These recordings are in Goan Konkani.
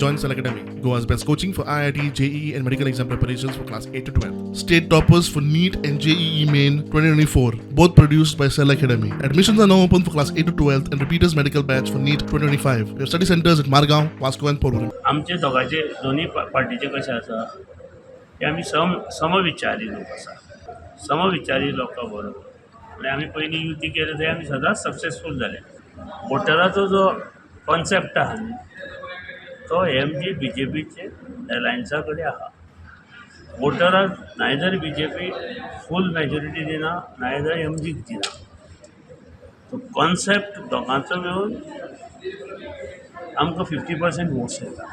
Join Cell Academy, Goa's best coaching for IIT, JEE, and medical exam preparations for class 8 to 12. State toppers for NEET and JEE Main 2024, both produced by Cell Academy. Admissions are now open for class 8 to 12 and repeaters medical batch for NEET 2025. We have study centers at Margao, Vasco, and Porvorim. आमचे दोगांचे दोनूय पार्टीचे कशें आसा की आमी समविचारी लोक आसा. समविचारी लोकां बरोबर आनी आमी पयलीं युती केले थंय आमी सदांच सक्सेसफूल जाले. वोटराचो जो कॉन्सेप्ट आहा न्ही, तो एम जी बीजेपीचे एलायन्सा कडेन आहा. वोटराक नायदर बीजेपी फूल मॅजॉरिटी दिना, नायदर एमजीक दिना. तो कॉन्सेप्ट दोगांचो मेळून आमकां 50% वोट्स येता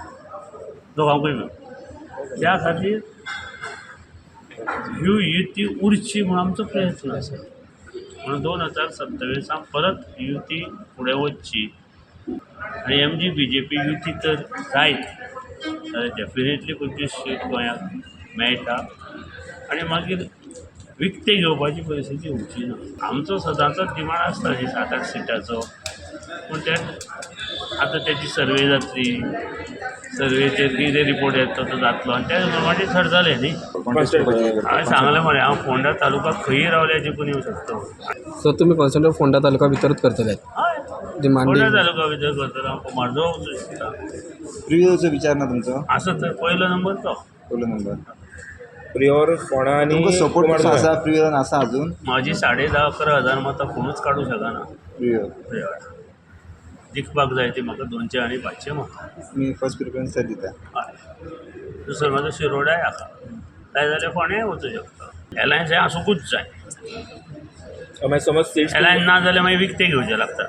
दोगांकूय मेळून. त्या खातीर ह्यो युती उरची म्हूण आमचो प्रयत्न आसा. म्हणून 2027 परत युती फुडें वचची आनी एमजी बीजेपी युती तर जायत जाल्यार डेफिनेटली 25 सीट गोंयाक मेळटा आनी मागीर विकतें घेवपाची परिस्थिती येवची ना. आमचो सदांचोच डिमांड आसता न्ही 7-8 सिटाचो, पूण ते आतां तेजी सर्वे जातली, सर्वेचेर कितें रिपोर्ट येता तो जातलो आनी त्या प्रमाणे थारतलें न्ही. हांवें सांगलें मरे, हांव फोंडा तालुका खंयी रावल्यार जिखून येवं शकता. सो तुमी कॉन्सन्ट्रेट फोंडा तालुका भितरूच करतले? हय. डिमांडींग. फोंडा तालुका भितर करतलो हांव, कुमारजुंवा वचूं शकता. प्रियोरचो विचार ना तुमचो? आसा तर पयलो नंबर तो. पयलो नंबर. प्रियोर, फोंडा आनी तुमकां सपोर्ट कसो कुमारजुंव्यां. आसा प्रियोरान आसा अजून? म्हाजी 10.5-11 हजार मतां कोणूच काडूंक शकना. प्रियोर. प्रियोळ जिखपाक जाय ती म्हाका 200 आनी 500 मतां. तुमी फर्स्ट प्रिफरन्स थंय दिता? हय. दुसरो म्हाजो शिरोडाय आसा, जाय जाल्यार फोंड्याय वचूं शकता. एलायन्स हें आसुंकूच जाय. मागीर समज सीट्स एलायन्स ना जाल्यार मागीर विकतें घेवचें लागता.